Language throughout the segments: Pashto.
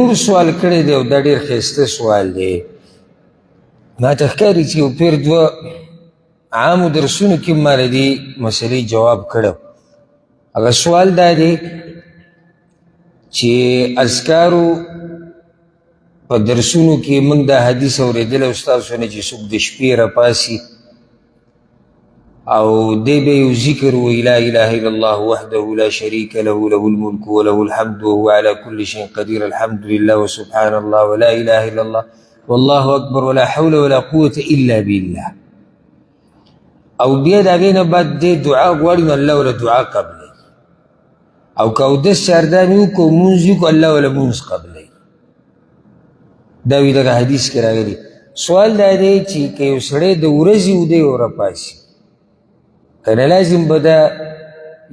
ورور سوال کړی دی او دا ډېر ښایسته سوال دی. ما ته ښکاري چې یو پېر دوه عامو درسونو کې ما له دې مسلې جواب کړی. هغه سوال دا دی چې اذکارو په درسونو کې موږ دا حدیث اورېدلی او ستاسو نه چې څوک د شپې راپاسي او دی به یو ذکر وایي، لا اله الا الله وحده لا شریک له، له الملک وله الحمد وهو على كل شيء قدیر، الحمد لله وسبحان الله ولا اله الا الله والله اکبر ولا حول ولا قوة الا بالله. او بیا د هغې نه بعد دی دعا غواړي نو الله وله دعا قبلوي، او که اودس چاردانې وکړو لمونځ یې وکړو الله وله لمونځ قبلوي. دا وي دغه حدیث کې راغلي. سوال دا دی چې که یو سړی د ورځې اوده یې ورپاسي که نه لازم به دا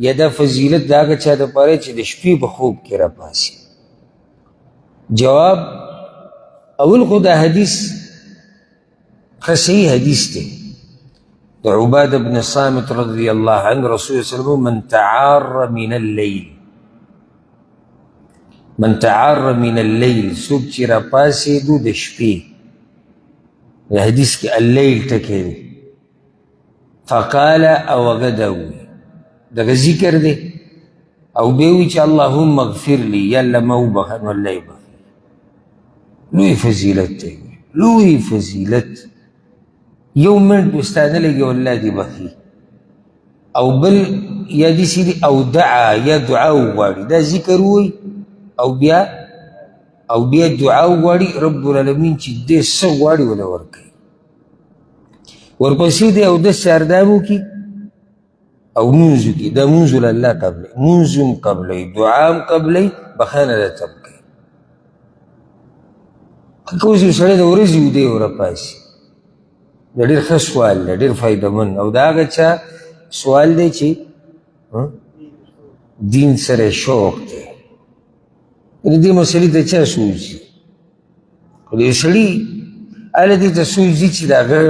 یا دا فضیلت د هغه چا دپاره چې د شپې په خوب کې راپاسي؟ جواب، اول خو دا حدیث ښه صحیح حدیث دی د عبادة بن صامت رضی الله عنه، رسول الله صلی الله علیه وسلم من تعار من الليل، من تعار من الليل، څوک چې راپاڅېدو د شپې، د حدیث کې اللیل ټکی دی، فقال او هغه دا ووایي، دغه ذکر دی، او بیا وایي چې اللهم اغفر لي، یا الله ما وبخښه، نو الله یې بخښي. لوی فضیلت دی، لوی فضیلت. یو منټ به ستا نه لګي الله دې بخښي. او بل یا داسې دي او دعا، یا دعا وغواړي، دا ذکر ووایي او بیا دعا وغواړي، رب العالمین چې دې څه غواړي وله ورکوي. ورپسې دی اودس چاردان وکړي او لمونځ وکړي، دا لمونځ له الله قبلوي، لمونځ هم قبلوي، دعا هم قبلوي، بخښنه راته هم کوي. که اوس یو سړی د ورځې اوده یې ورپاسي، دا ډېر ښه سوال دی، ډېر فایدهمند، او دا هغه چا سوال دی چې دین سره شوق دی. یعنې دې مسلې ته چا سوچ ځي؟ خو د یو سړي هله دې ته سوچ ځي چې د هغه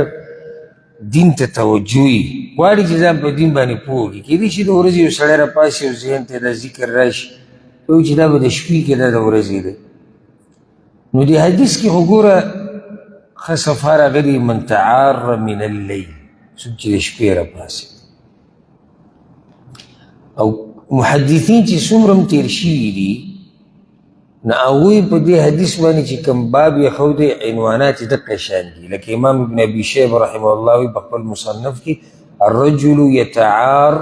دین ته توجه وي، غواړي چې ځان په دین باندې پوه کړي. کېدای شي د ورځې یو سړی راپاڅي او ذهن ته دا ذکر راشي، وایي چې دا به د شپې کې دا د ورځې دی. نو دې حدیث کې خو ګوره ښه صفا راغلي، من تعار من اللیل، څوک چې د شپې راپاڅي. او محدثین چې څومره هم تېر شوي دي نو هغوی په دې حدیث باندې چې کوم باب یې ښودی عنوانات یې دقه شان دي. لکه امام ابن ابي شیبه رحمه الله وایي په خپل مصنف کې، الرجل یتعار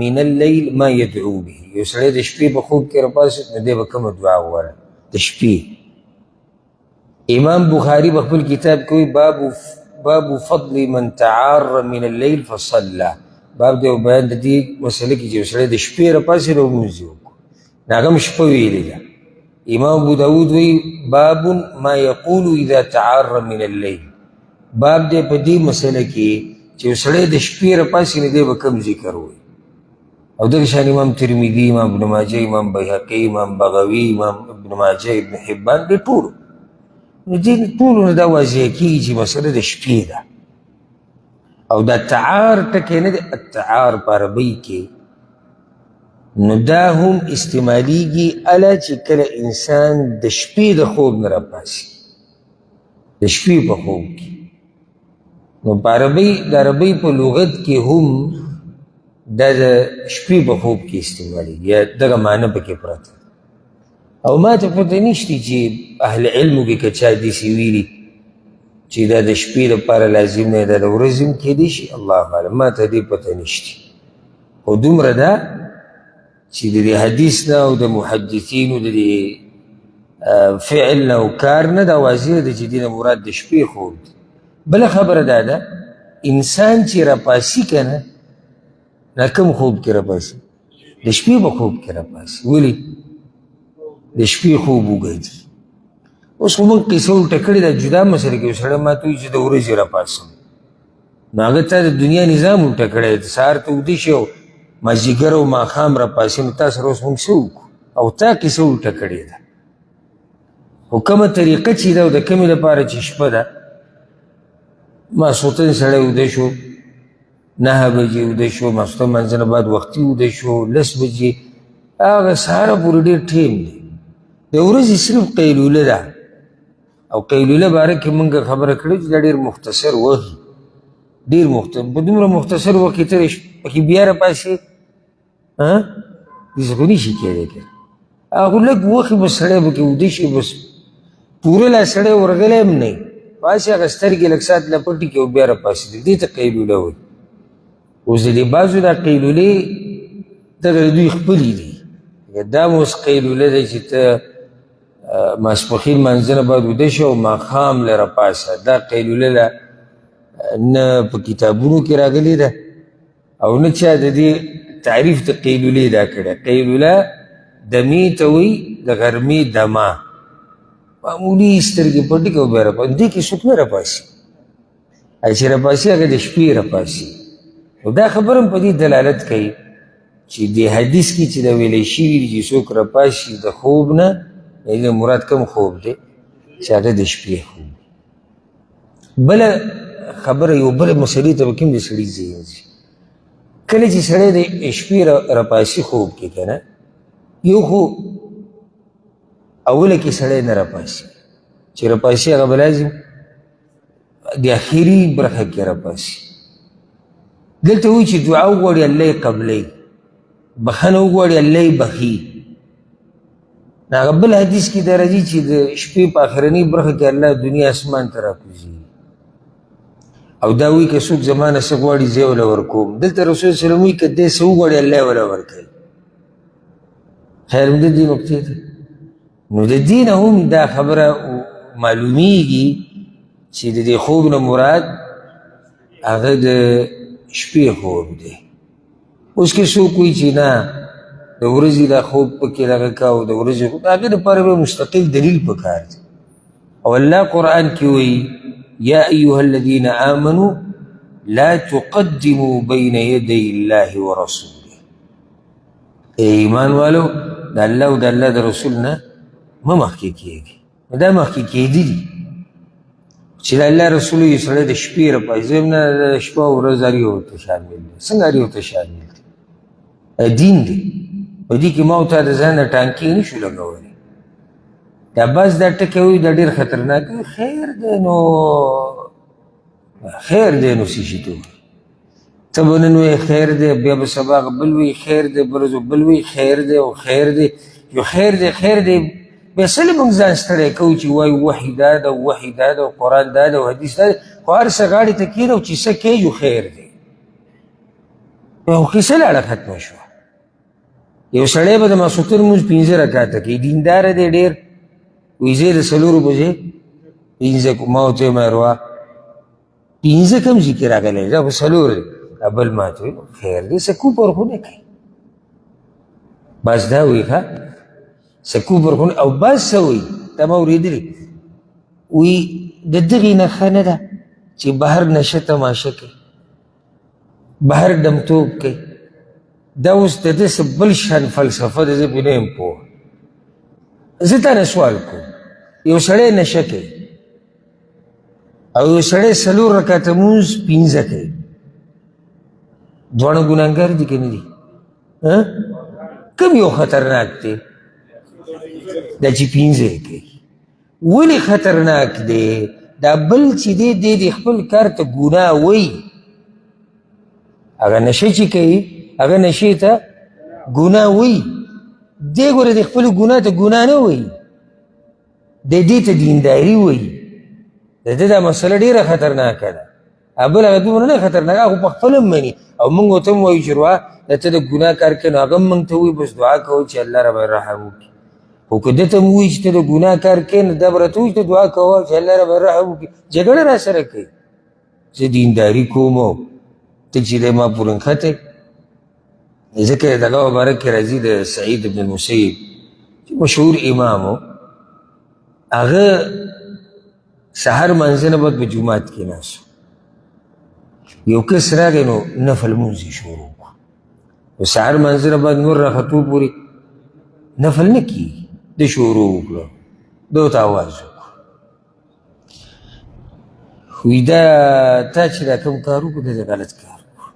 من اللیل ما یدعو به، یو سړی د شپې په خوب کې راپاڅېد نو دی به کومه دعا وغواړي د شپې. امام بخاری په خپل کتاب کې وایي باب فضل من تعار من اللیل فصلى، باب دی بیان د دې مسلې کې چې یو سړی د شپې راپاڅېد او لمونځ یې وکړو، نو هغه هم شپه ویلې ده. امام ابو داود وایي باب ما یقول اذا تعار من اللیل، باب دی په دې مسله کې چې یو سړی د شپې راپاڅي نو دی به کوم ذکر وایي. او دغه شان امام ترمذي، امام ابن ماجه، امام بیهقي، امام بغوي، امام ابن ماجه، ابن حبان، دې ټولو نو دې ټولو نه دا واضح کېږي چې مسله د شپې ده. او دا تعار ټکی نه دی، التعار په عربۍ کې نو دا هم استعمالیږي اله چې کله انسان د شپې د خوب نه راپاڅي، د شپې په خوب کې. نو په عربۍ، د عربۍ په لغت کې هم دا د شپې په خوب کې استعمالیږي، یا دغه معنی پکې پرته. او ما ته پته نشته چې اهل علمو کې که چا داسې ویلي چې دا د شپې لپاره لازم نه ده، د ورځې هم کېدای شي، الله اعلم، ما ته دې پته نشته. خو دومره ده چې د دې حدیث نه او د محدثینو د دې فعل نه او کار نه دا واضح ده چې دې نه مراد د شپې خوب دی. بله خبره دا ده، انسان چې راپاسي که نه، دا کوم خوب کې راپاسي؟ د شپې په خوب کې راپاسي. ولې؟ د شپې خوب اوږد. اوس خو موږ قصه الټه کړې ده، جدا مسله کې یو سړی ما ته وایي چې د ورځې راپاڅم، نو هغه ته د دنیا نظام الټه کړی دی، سهار ته ویده شي او مازدیګر او ماښام راپاڅي، نو تا سره اوس موږ څه وکړو؟ او تا قصه الټه کړې ده. خو کومه طریقه چې ده او د کومې لپاره چې شپه ده، ماسخوتن سړی ویده شو، 9 بجې ویده شو، ماسخوتن لمانځه نه بعد وختي ویده شو، 10 بجې، هغه سهاره پورې ډېر ټایم دی. د ورځې صرف قیلوله ده، او قیلوله باره کې مونږ خبره کړې چې دا ډېر مختصر وخت، ډېر مختصر، په دومره مختصر وخت کې ته پکې بیا راپاڅې، داسې خو نه شي کېدی که نه. هغه لږ وخت به سړی پکې ویده شي، بس پوره لا سړی ورغلی هم نه وي، هسې هغه سترګې لږ ساعت له پټې کړي او بیا راپاڅېدل، دې ته قیلوله وایي. اوس د دې بعضو دا قیلولې دغه د دوی خپلې دي، دا هم اوس قیلوله ده چې ته ماسپښین لمانځه نه بعد ویده شې او ماښام له راپاڅه. دا قیلوله له نه په کتابونو کې راغلې ده او نه چا د دې تعریف د قیلولې دا کړی. قیلوله دمې ته وایي، د غرمې دمه، معمولي سترګې پټې کړي او بیا راپاڅي. دې کې څوک نه راپاڅي، چې راپاڅي هغه د شپې راپاڅي. نو دا خبره هم په دې دلالت کوي چې د حدیث کې چې دا ویلی شوي دي چې څوک راپاڅي د خوب نه، یعنې مراد کوم خوب دی؟ چې هغه د شپې خوب دی. بله خبره یو بله مسئلې ته به کوم د سړي ذهن ځي، کله چې سړی د شپې راپاڅي خوب کې که نه، یو خو اوله کې سړی نه راپاڅي، چې راپاڅي هغه به لازم د اخري برخه کې راپاڅي. دلته وایي چې دعا وغواړي الله یې قبلوي، بخښنه وغواړي الله یې بخښي. هغه بل حدیث کې دا راځي چې د شپې په آخرنۍ برخه کې الله دنیا اسمان ته راکوزي، او دا وایي که څوک زما نه څه غواړي زه یې وله ورکوم. دلته رسول الله صلی الله علیه وسلم وایي که دی څه وغواړي الله یې وله ورکوي. خیر هم د دې نقطې ته. نو د دې نه هم دا خبره معلومیږي چې د دې خوب نه مراد هغه د شپې خوب دی. اوس که څوک وایي چې نه د ورځې دا خوب پکې دغه کا او د ورځې خوب، د هغې دپاره به مستقل دلیل پکار دی. او الله قرآن کې وایي یا ایها الذین آمنو لا تقدموا بین یدی الله ورسوله. ای ایمان والو، د الله او د الله د رسول نه مه مخکې کېږئ. دا مخکې کېدي دي چې د الله رسول یې سړی د شپې راپاڅي، زه نه د شپه او ورځ هر یو ته شامل دی. څنګه هر یو ته شامل دی؟ دین دی، په دې کې ما او تا د ځان نه ټانکې نه شو لګولی. دا بس دا ټکی وایي دا ډېر خطرناک دی. خیر دی نو، خیر دی نو څه شي ته وایي؟ ته به نن وایې خیر دی، بیا به سبا بل وایي خیر دی، بل ورځ بل وایي خیر دی او خیر دی، یو خیر دی خیر دی. بیا څه له موږ ځان ستړی کوو چې وایو وحي دا ده، وحي دا ده، قرآن دا ده، حدیث دا ده، خو هر څه غاړې ته کښېنه او چې څه کوې یو خیر دی. خو کیسه لاړه ختمه شوه. یو سړی به د ماسخوتن لمونځ 5 رکعته کوي، دینداره دی ډېر، وایي زه د 4 بجې 5 کوم. ما ورته وویل ما 5 کوم ځای کې راغلی؟ دا خو 4 دی. بل ما ته وویل خیر دی، څه کوپر خو نه کوي، بس دا وایي ښه څه کوپر خو نه، او بس څه وایي دا ما اورېدلي، وایي د دغې نښه نه ده چې بهر نشه تماشه کوي، بهر دمتوب کوي. دا اوس د ده څه بل شان فلسفه ده، زه پرې نه یم پوه. زه تا نه سوال کوم، یو سړی نشه کوي او یو سړی 4 رکعته لمونځ 5 کوي، دواړه ګناهګار دي که نه دي؟ کوم یو خطرناک دی؟ دا چې 5 یې کوي. ولې خطرناک دی؟ دا بل چې دی دی د خپل کار ته ګناه وایي، هغه نشه چې کوي هغه نشې ته ګناه وایي، دی ګوره د خپلې ګناه ته ګناه نه وایي، دی دې ته دینداري وایي. د ده دا مسله ډېره خطرناکه ده. بل هغه دومره نه خطرناک، هغه خو په خپله هم مني، او موږ ورته هم وایو چې وروره دا ته د ګناه کار کوې، نو هغه هم موږ ته وایي بس دعا کوه چې الله راباندې رحم وکړي. خو که ده ته هم ووایي چې ته د ګناه کار کوې، نو دا به راته ووایي چې ته دعا کوه چې الله راباندې رحم وکړي، جګړه را سره کوي. زه دینداري کوم او ته چې دی ما پورې نښتی. ځکه دغه مبارک کې راځي د سعید بن المسیب چې مشهور امام و، هغه سهار لمانځه نه بعد په جومات کې ناست و، یو کس راغی نو نفل لمونځ یې شروع کړو. نو سهار لمانځه نه بعد نور راختو پورې نفل نه کېږي، ده شروع وکړه، ده ورته اواز وکړو، وایي دا تا چې دا کوم کار وکړو دا غلط کار وکړو.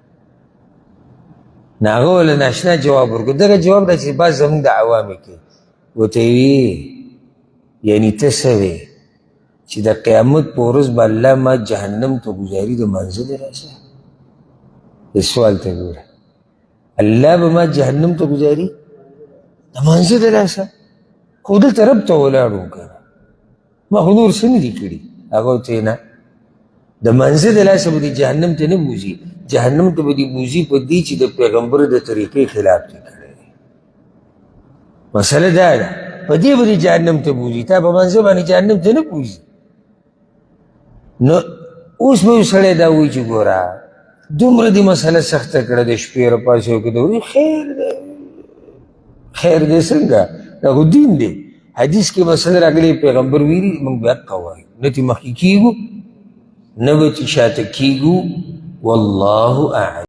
نو هغه ورله ناشنا جواب ورکړو، دغه جواب دا چې بعض زموږ د عوامې کوي، ورته یې ویې یعنی ته څه وې چې د قیامت په ورځ به الله ما جهنم ته ګزاري د مانځه د لاسه؟ دې سوال ته ګوره، الله به ما جهنم ته ګزاري د مانځه د لاسه؟ خو دلته رب ته ولاړ وم که نه، ما خو نور څه نه دي کړي. هغه ورته نه، د مانځه د لاسه به دې جهنم ته نه بوځي، جهنم ته به دې بوځي په دې چې د پیغمبر د طریقې خلاف دې کړی دی. مسله دا ده، په دې به دې جهنم ته بوځي، تا په مانځه باندې جهنم ته نه بوځي. نو اوس به یو سړی دا وایي چې ګوره دومره دې مسله سخته کړه، د شپې راپاڅېږي که د ورځې، خیر دی، خیر دی څنګه؟ دا خو دین دی. حدیث کې مسله راغلې، پیغمبر ویلي موږ به حق وایو، نه ترې مخکې کېږو نه به ترې شاته کېږو. والله اعلم.